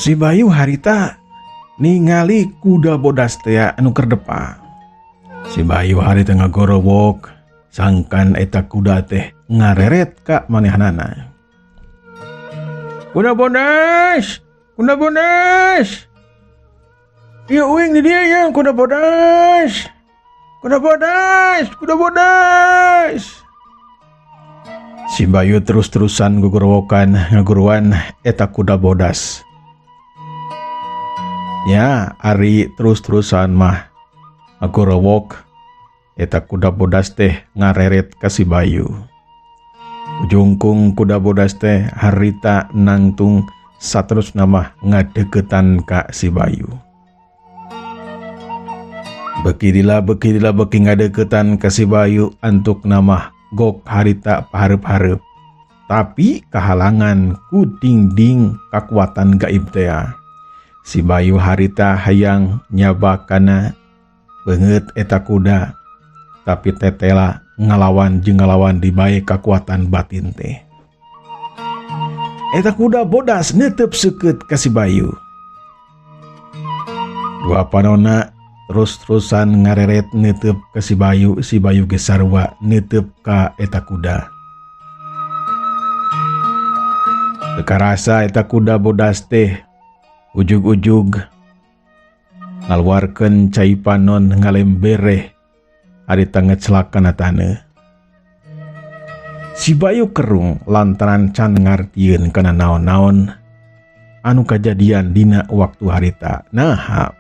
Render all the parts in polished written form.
Si Bayu harita ningali kuda bodas teh anu keur depa. Si Bayu harita ngagorowok sangkan eta kuda teh ngareret ka manehanana. Kuda bodas, kuda bodas. Ieu uing di dieu ya, kuda bodas. Kuda bodas, kuda bodas. Si Bayu terus-terusan gogorowokan ngaguruan eta kuda bodas. Ya, ari terus-terusan mah ngagorowok eta kuda bodas teh ngareret ka si Bayu. Ujungkung kuda bodas teh harita nangtung saterusna mah ngadeukeutan ka si Bayu. Beki dila beki ngadeukeutan ka si Bayu antuk namah gok harita pahareup-hareup. Tapi kahalangan ku dingding kakuatan gaib teh. Si Bayu harita hayang nyaba kana beungeut eta kuda, tapi tetela ngalawan jeung ngalawan dibae kakuatan batin teh. Eta kuda bodas netep seukeut ka si Bayu. Dua panona terus-terusan ngareret netep ka si Bayu, si Bayu ge sarua netep ka eta kuda. Teu karasa eta kuda bodas teh ujug-ujug ngaluarkeun cai panon ngalembereh harita ngecelak kana taneuh. Si Bayu kerung lantaran can ngartieun kana naon-naon anu kajadian dina waktu harita. Naha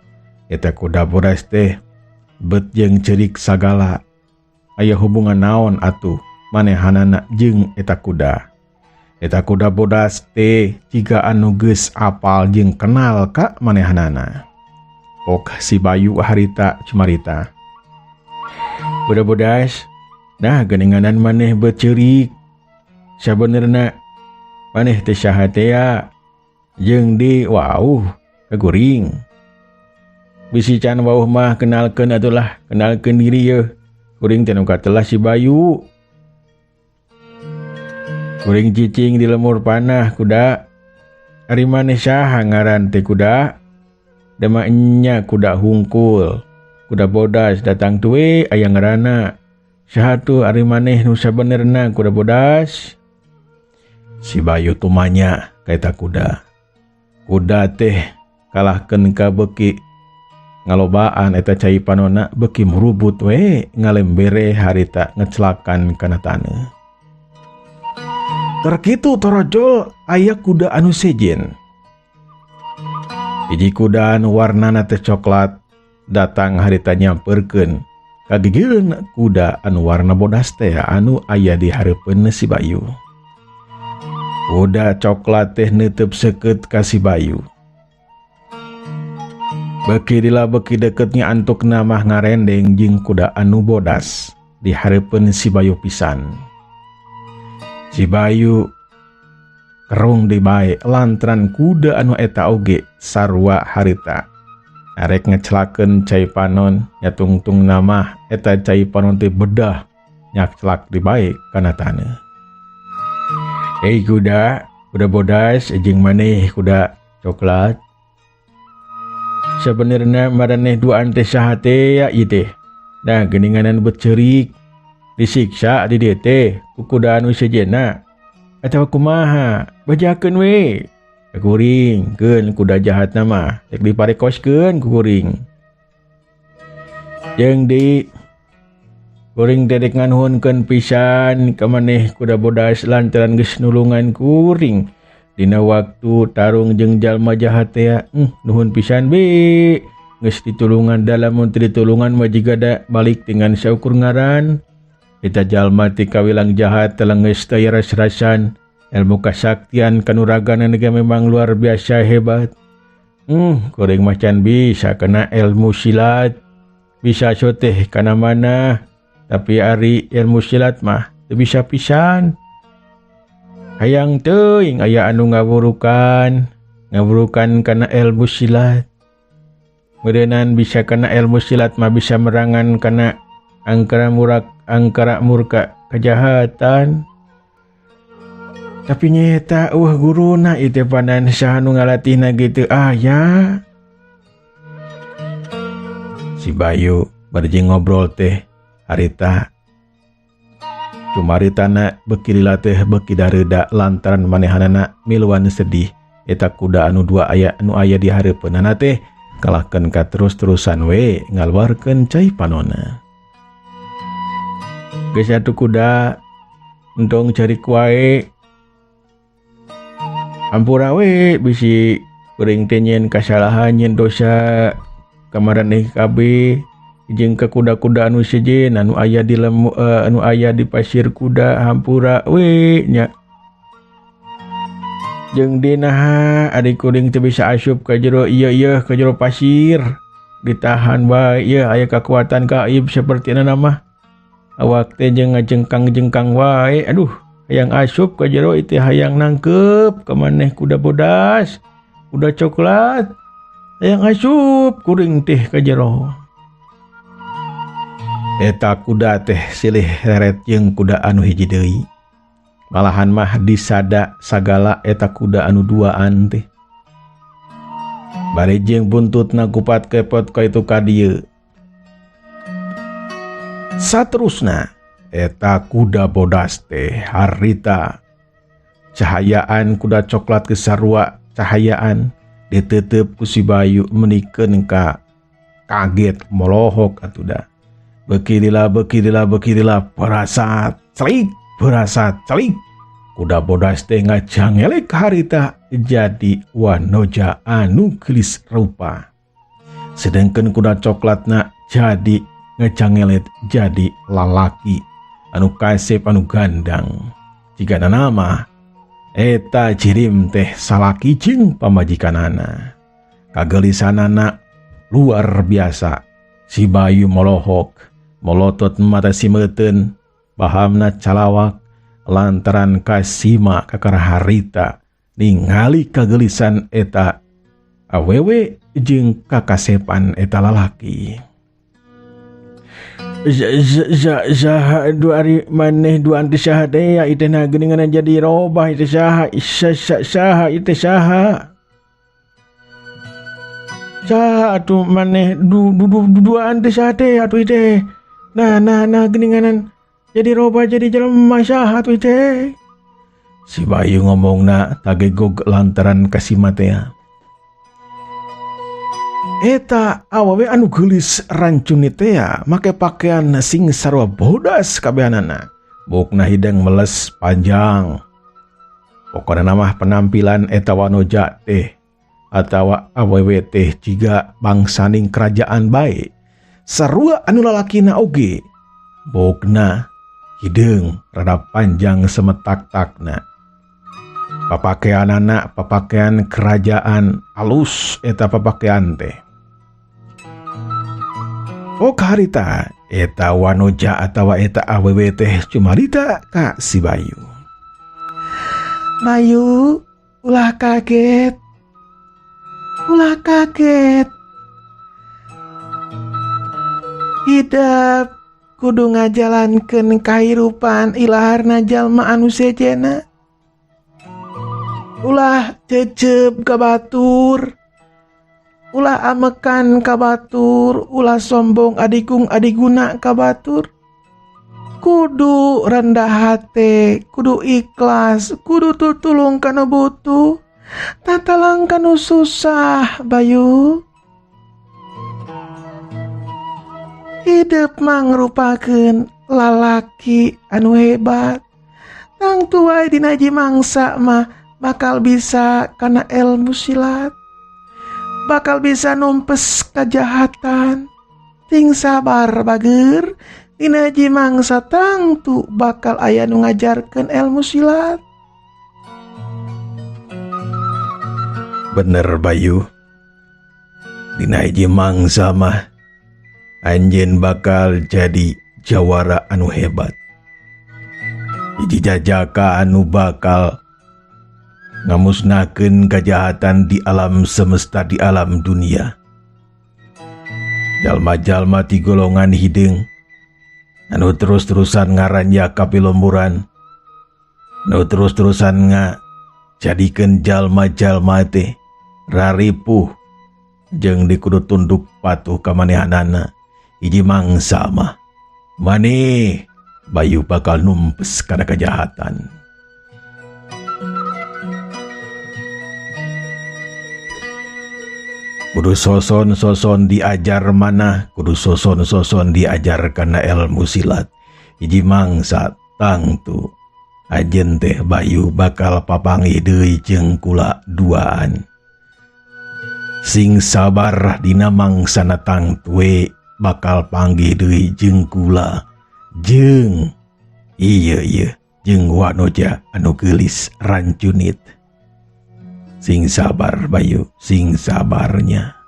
eta kuda bodas teh bet jeung ceurik sagala. Aya hubungan naon atuh manehanana jeung eta kuda. Eta kuda bodas teh jiga anu geus apal jeung kenal ka manehanana. Ok si Bayu harita cumarita. Kuda bodas, nah geuninganan maneh beceurik. Sabenerna maneh teh saha teh ya? Jeung di wauh kaguring. Bisi can wauh mah kenalkeun atulah, kenalkeun diri yeuh. Kuring teh nu katelah si Bayu. Kuring cicing di lemur panah kuda. Ari maneh saha ngaran teh kuda? Dema enya kuda hungkul. Kuda bodas datang tuwe aya ngaranna. Saha tuh ari maneh nu sabenerna kuda bodas? Si Bayu tumanya ka eta kuda. Kuda teh kalahkeun ka beuki ngalobaan eta cai panona beuki murubut we ngalembere harita ngecelakan kana taneuh. Keur kitu torojol aya kuda anu sejen. Hiji kuda anu warnana teh coklat datang harita nyamperkeun kagigireun kuda anu warna bodas teh anu aya di hareupeun si Bayu. Kuda coklat teh neuteub seukeut ka si Bayu. Beuki dila beuki deketnya antukna mah ngarendeng jeung kuda anu bodas di hareupeun si Bayu pisan. Si Bayu kerung dibae lantaran kuda anu eta oge sarua harita. Arek ngecelakeun cai panon nyatungtung nama eta cai panon teh bedah nyakcelak dibae kana taneuh. Hei kuda, kuda bodas jeung maneh kuda coklat. Sabenerna maraneh duaan teh saha teh ya ieu teh. Nah geuninganan beceurik disiksa di dieu teh ku kuda anu sejenna. Atawa kumaha? Bajakeun we. Kuring keun kuda jahatna mah rek diparekoskeun ku kuring. Jeung di kuring teh rek nganuhunkeun pisan ka maneh kuda bodas lantaran geus nulungan kuring dina waktu tarung jeung jalma jahat teh. Nuhun pisan be. Geus ditulungan dalam mun teu ditulungan mah jiga da balik dengan saukur ngaran. Eta jalma ti kawilang jahat telengeus teh ras-rasan. Ilmu kasaktian kanuragan ge memang luar biasa hebat. Kuring mah can bisa kena ilmu silat. Bisa soteh kana mana, tapi ari ilmu silat mah teu bisa pisan. Hayang teuing aya anu ngawurukan kana ilmu silat. Meureunnan bisa kana ilmu silat mah bisa merangan kana angkara murka kejahatan. Tapi nyeta eueuh guruna ieu teh panan saha nu ngalatihna ge teu aya. Si Bayu bari jeung ngobrol teh harita. Cumaritana beuki lila teh beuki dareuda lantaran manehanana miluan sedih. Eta kuda anu dua aya anu aya di hareupeunana teh kalahkeun ka terus-terusan we ngaluarkeun cai panona. Geus atuh kuda entong cari wae. Ampura we bisi kuring teh nyieun kasalahan nyieun dosa kamaraneh kabeh jeung ka kuda-kuda anu sejen anu aya di lemu, anu aya di pasir kuda hampura we nya. Jeung dinaha ari kuring teu bisa asup ka jero ieu-ieu ka jero pasir ditahan bae ieu aya kakuatan gaib sapertina mah. Awak teh jeung ngajengkang-jengkang wae aduh hayang asup ka jero itu hayang nangkep ka maneh kuda bodas kuda coklat hayang asup kuring teh ka jero. Eta kuda teh silih reret jeung kuda anu hiji deui. Malahan mah disada sagala eta kuda anu duaan teh. Bari jeung buntutna kupat kepot ka itu ka dieu. Saterusna eta kuda bodas teh harita cahayaan kuda coklat kesarua cahayaan ditetep ku si Bayu menikeun ka kaget molohok atuh da. Beuki lila beuki lila beuki lila berasa celik berasa celik kuda bodas teh ngajangelek harita jadi wanoja anu geulis rupa. Sedangkan kuda coklatna jadi ngejangelet jadi lalaki anu kasep anu gandang. Jika nama eta jirim teh salaki jeung pamajikanana. Kagelisanana luar biasa. Si Bayu molohok, molotot mata si meuteun, bahamna calawak lantaran kasima kakara harita ningali kagelisan eta awewe jeung kakasepan eta lalaki. Saha dua ari maneh dua anti saha teh ya iteh na geuningan jadi robah iteh saha saha iteh saha saha atuh maneh dua anti saha teh atuh iteh nah nah nah geuninganan jadi robah jadi jelema saha atuh iteh. Si Bayu ngomongna tagegog lantaran kasima teh. Eta awewe anu geulis rancuni teh make pakaian sing sarua bodas kabehanana. Bukna hideng meles panjang. Pokona mah penampilan eta wanoja teh atawa awewe teh jiga bangsaning kerajaan bae. Sarua anu lalakina oge. Bukna hideung rada panjang semetak-takna. Papakeanana papakean kerajaan alus eta papakean teh. Oh harita eta wanoja atawa eta awewe teh cumarita ka si Bayu. Bayu ulah kaget. Ulah kaget. Hidup kudu ngajalankeun kahirupan ilaharna jalma anu sejena. Ulah cecep ka batur. Ulah amekan ka batur, ulah sombong adigung adiguna ka batur. Kudu rendah hate, kudu ikhlas, kudu tutulung kana butuh, tatalang kanu susah, Bayu. Hidup mangrupakeun lalaki anu hebat. Tangtu wae dina hiji mangsa mah bakal bisa kana ilmu silat. Bakal bisa numpes kejahatan. Ting sabar bager, dina hiji mangsa tangtu bakal aya nu ngajarkeun ilmu silat. Bener Bayu. Dina hiji mangsa mah anjeun bakal jadi jawara anu hebat. Hiji jajaka anu bakal ngamusnahkeun kejahatan di alam semesta, di alam dunia. Jalma-jalma ti golongan hideung anu terus-terusan ngaranjak kapilomburan Nu terus-terusan nga jadikeun jalma-jalma teh raripuh jeung dikudu tunduk patuh ka manehanana. Hiji mangsa mah maneh Bayu bakal numpes kana kejahatan. Kudu soson-soson diajar mana, kudu soson-soson diajar kana ilmu silat. Hiji mangsa tangtu ajen teh Bayu bakal papanggih deui jeung kula duaan. Sing sabar dina mangsana tangtu bakal panggih deui jeung kula jeung ieu ieu jeung Wanoja anu geulis rancunit. Sing sabar Bayu, sing sabarnya.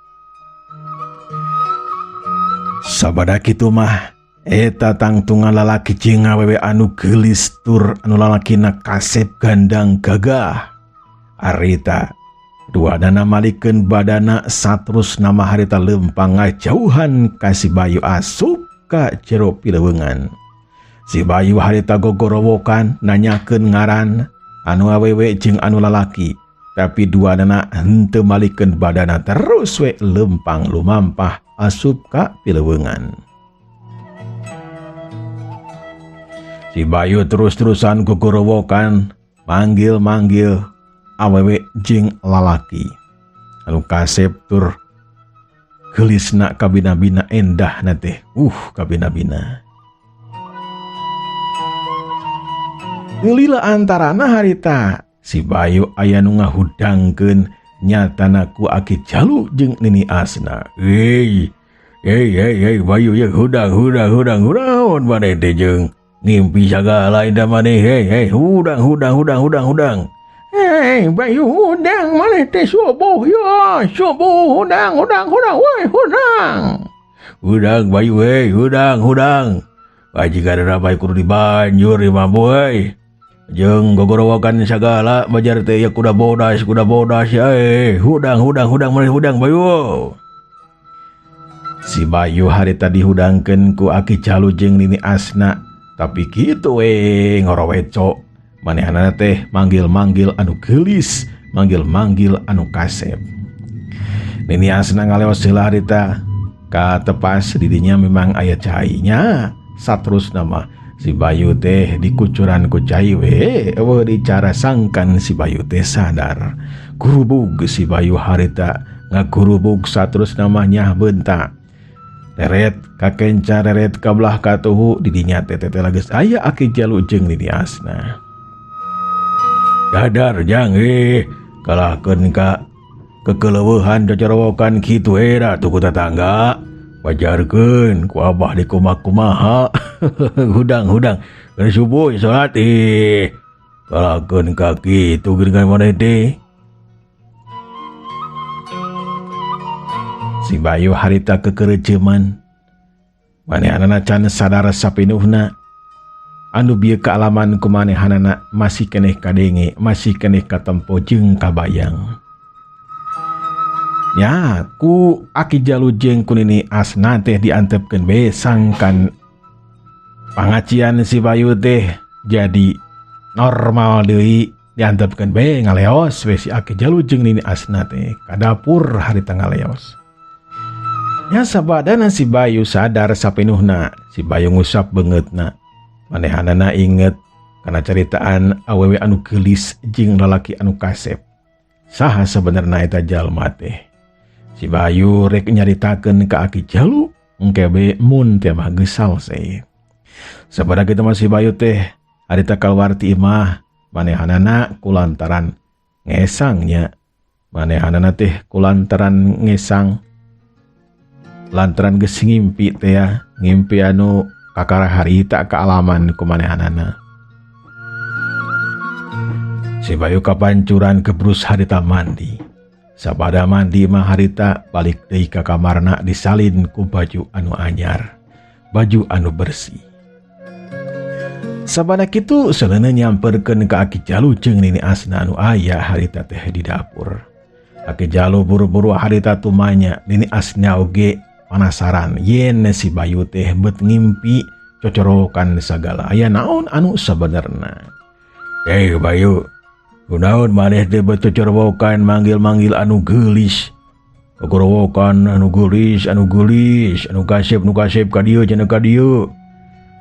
Sabada kitu mah eta tangtungan lalaki jeung awewe anu geulis tur anu lalakina kasep gandang gagah. Harita duanana malikeun badana satrus nama harita lempang ngajauhan ka si Bayu asup ka jero pileungan. Si Bayu harita gogorowokan nanyakeun ngaran anu awewe jeung anu lalaki. Tapi duanana henteu malikeun badana terus we lempang lumampah asup ka pileungan. Si Bayu terus-terusan gogorowokan manggil-manggil awewe jeung lalaki anu kasep tur geulisna kabina-bina endahna teh. Kabina-bina. Lila antarana harita si Bayu aya nu ngahudangkeun nyatana ku Aki Jalu jeung Nini Asna. Hei, hei, hei, hei, Bayu ye hudang, hudang, hudang, hudang maneh teh jeung ngimpi sagala indah maneh. Hei, hei, hudang, hudang, hudang, hudang, hudang. Hei, Bayu hudang maneh teh subuh ya, subuh hudang, hudang, hudang, woi hudang. Hudang Bayu hei, hudang, hudang. Bajikan ramai kudu dibanjur imah boy. Jeung gogorowokan sagala bajar teh ya kuda bodas eh hudang hudang hudang maneh hudang Bayu. Si Bayu harita dihudangkeun ku Aki Jalu jeung Nini Asna, tapi kitu we ngoroweco. Manehanana teh manggil-manggil anu geulis, manggil-manggil anu kasep. Nini Asna ngaleos heula harita katepas didinya memang aya cainya. Satrusna mah si Bayu teh dikucuran ku cai we, eueuh dicara sangkan si Bayu teh sadar. Gurubug si Bayu harita ngagurubug satrusna mah nyah bentak. Reret kakenca reret kabelah katuhu didinya teh teh geus aya Aki Jalu jeung Nini Asna. Dadar jang kalahkeun ka kekeleueuhan cocorowokan kitu era tuh ku tetangga. Wajarkeun ku abah dikumaha-kumaha. Hudang hudang keur subuh salat kalahkeun ka kitu geuningan maneh teh. Si Bayu harita kekereceman. Manehanana can sadar sapinuhna. Anu bieu kaalaman ku manehanana masih keneh kadenge, masih keneh katempo jeung kabayang. Ya, ku Aki Jalu jeung ku Nini Asna teh diantepkeun we sangkan pangacian si Bayu teh jadi normal deui, diantepkeun we ngaleos we si Aki Jalu jeung Nini Asna teh ka dapur harita ngaleos. Ya sabadana si Bayu sadar sapinuhna, si Bayu ngusap beungeutna. Manehanana inget kana caritaan awewe anu geulis jeung lalaki anu kasep. Saha sabenerna eta jalma teh? Si Bayu rek nyaritakeun ka Aki Jalu, engke be mun teh mah geus salse. Sabada kitu mah si Bayu teh harita kaluar ti imah, manehanana kulantaran ngesangnya. Manehanana teh kulantaran ngesang lantaran geus ngimpi teh ya, ngimpi anu kakara harita kaalaman ku manehanana. Si Bayu kapancuran kebrus harita mandi. Sabada mandi mah harita balik deui ka kamarna disalin ku baju anu anyar, baju anu bersih. Sabada kitu seleuna nyamperkeun ka Aki Jalu jeung Nini Asna anu aya harita teh di dapur. Aki Jalu buru-buru harita tumanya, Nini Asna oge panasaran yen si Bayu teh bet ngimpi cocorokan sagala aya naon anu sabenerna. Eh Bayu, kunaon maneh teh beuteung corowokan manggil-manggil anu geulis. Kogorowokan anu geulis, anu geulis, anu kasep ka dieu cenah ka dieu.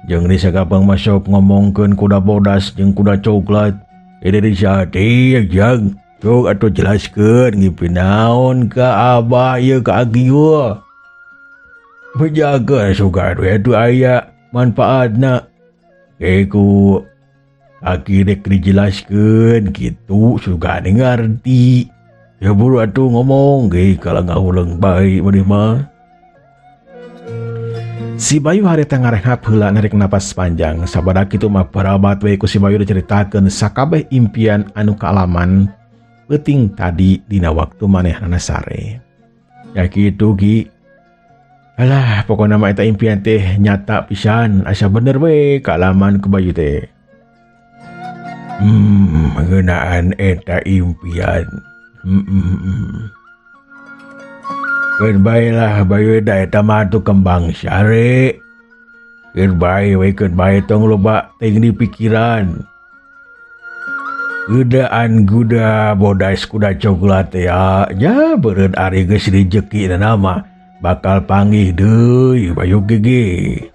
Jeung di sakapang masuk ngomongkeun kuda bodas jeung kuda coklat. Ini di sate jang sok atuh jelaskeun ngimpi naon ka abah ieu ka aki ieu. Bejaga suka atuh eta aya manfaatna. Ku aki dek dijelaskeun kitu suka ngarti. Ya buru atuh ngomong ge kalau ngahuleng bae maneh mah. Si Bayu harita ngarehap heula narik napas panjang. Sabada kitu mah parabat we ku si Bayu diceritakeun sakabeh impian anu kaalaman peuting tadi dina waktu manehna sare. Ya kitu Ki. Alah pokona mah eta impian teh nyata pisan, asa bener we kaalaman ku Bayu teh. Ngeunaan eta impian. Keun bae lah Bayu da eta mah atuh kembang sare. Keun bae we keun bae tong loba teuing di pikiran. Geudaan guda bodas kuda coklat teh ya, nya beureun ari geus rejekina mah bakal panggih deui Bayu gege.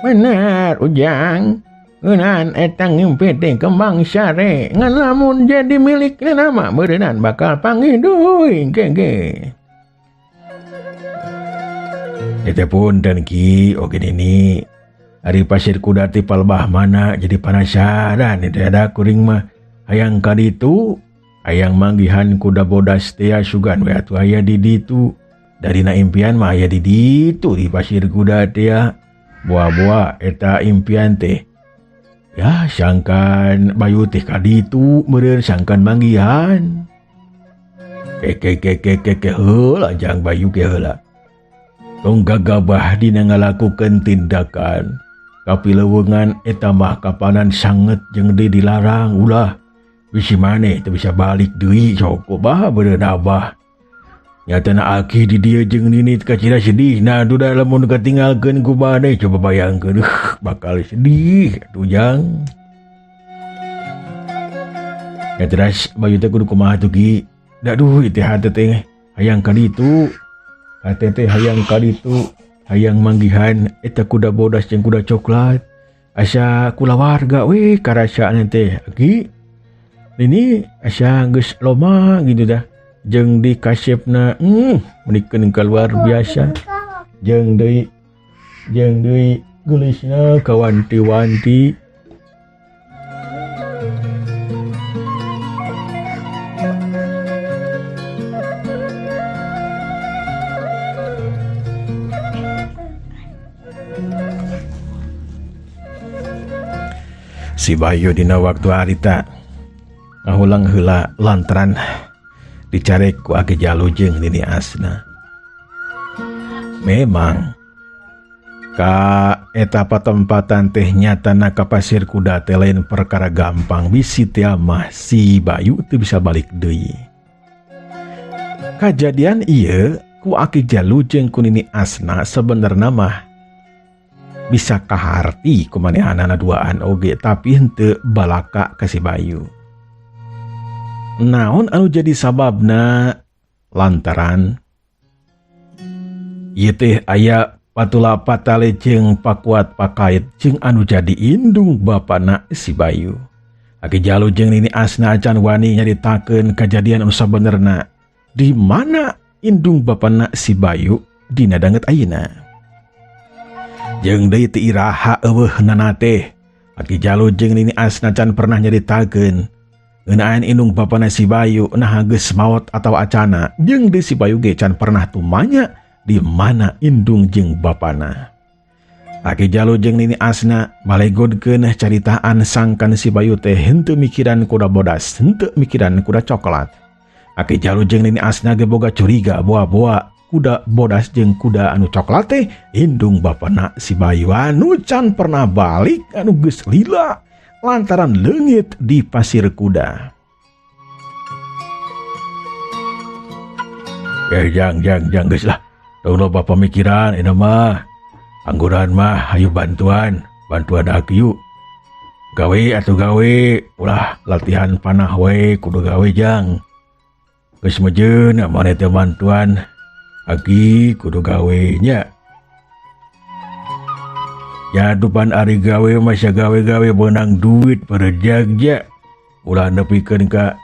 Bener Ujang. Ngeunaan eta ngimpi teh kembang sare ngan lamun jadi milikna mah beureunan bakal panggih deui gege. Eta pun dan Ki oge nini ari pasir kuda teh palebah mana jadi penasaran eta ada kuring mah hayang ka ditu hayang manggihan kuda bodas teh sugan we atuh aya di ditu darina impian mah aya di ditu di pasir kuda teh buah-buah eta impian teh. Ya sangkan Bayu teh ka ditu meureun sangkan manggihan. Ke ke ke ke ke heula jang Bayu ke heula. Tong gagabah dina ngalakukeun tindakan. Kapileuweungan eta mah kapanan sanget jeung deui dilarang ulah. Bisi maneh teu bisa balik deui sok bah beureun abah. Nyatana aki di dieu jeung nini kacida sedih. Nah duda lamun katinggalkeun ku maneh coba bayangkeun bakal sedih atuh jang. Ya teras Bayu teh kudu kumaha tuh Ki. Da duh ieu teh hate teh hayang ka ditu. Hate teh hayang ka ditu, hayang manggihan eta kuda bodas jeung kuda coklat. Asa kulawarga we karasaan teh Ki. Nini asa geus loma gitu dah. Jeung di kasepna menikeun ka luar biasa. Jeung deui geulisna kawanti-wanti. Si Bayu dina waktu harita ngahulang heula lantaran dicarek ku Aki Jalu jeung Nini Asna. Memang ka eta patempatan teh nyatana ka pasir kuda teh lain perkara gampang bisi teh mah si Bayu teu bisa balik deui. Kajadian ieu ku Aki Jalu jeung ku Nini Asna sebenarna mah bisa kaharti ku manehanana duaan oge tapi henteu balaka ka si Bayu. Naon anu jadi sababna lantaran ieu teh aya patula patale jeung pakuat pakait jeung anu jadi indung bapana si Bayu. Aki Jalu jeung Nini Asna acan wani nyaritakeun kajadian anu sabenerna di mana indung bapana si Bayu dina danget ayeuna. Jeung deui teu iraha eueuhnana teh. Aki Jalu jeung Nini Asna can pernah nyaritakeun ngeunaan indung bapana si Bayu naha geus maot atawa acana. Jeung deui si Bayu ge can pernah tumanya di mana indung jeung bapana. Aki Jalu jeung Nini Asna balegodkeun caritaan sangkan si Bayu teh henteu mikiran kuda bodas, henteu mikiran kuda coklat. Aki Jalu jeung Nini Asna ge boga curiga boa-boa kuda bodas jeung kuda anu coklat teh indung bapana si Bayu anu can pernah balik anu geus lila lantaran leungit di pasir kuda. Jang jang jang geus lah. Tong loba pamikiran eta mah. Angguran mah hayu bantuan, bantuan aki yuk. Gawe atuh gawe, ulah latihan panah we kudu gawe jang. Geus mejeun maneh teh bantuan aki kudu gawe nya. Ya dupan ari gawe mah gawe-gawe beunang duit berejag ja. Ulah nepikeun ka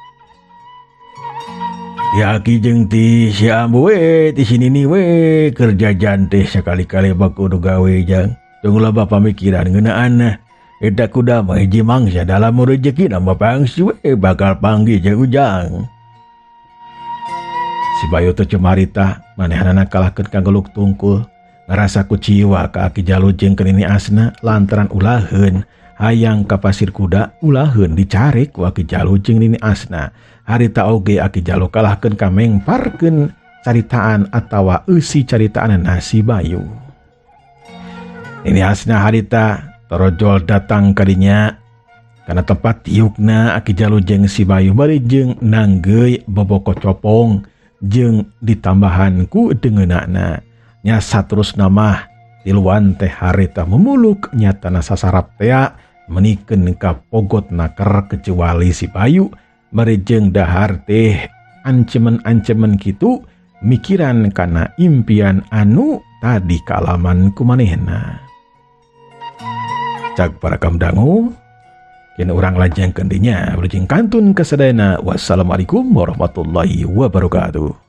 ya aki jeung ti si ambu we ti si nini we keur jajan teh sakali-kali bak kudu gawe jang. Tong loba pamikiran ngeunaan eta kuda mah hiji mangsa dalam rejeki nambah pangsi we bakal panggih jeung ujang. Si Bayu teh cumarita manehanana kalahkeun ka geluk tungkul. Ngarasa kuciwa ka Aki Jalu jeung ka Nini Asna lantaran ulaheun hayang ka Pasir Kuda ulaheun dicarek ku Aki Jalu jeung Nini Asna. Harita oge Aki Jalu kalahkeun ka mengparkeun caritaan atawa eusi caritaan si Bayu. Nini Asna harita torojol datang kadinya kana tempat tiukna Aki Jalu jeung si Bayu bari jeung nanggeuy boboko copong jeung ditambahan ku deungeunana. Nya saterusna mah tiluan teh harita memuluk nyatana sasarap tea menikeun ka pogot naker kecuali si Bayu bari jeung dahar teh ancemen-ancemen kitu mikiran kana impian anu tadi kaalaman kumanehna. Cak para kamdangu kini urang lajengkeun dinya wilujeng kantun kasadayana. Wassalamualaikum warahmatullahi wabarakatuh.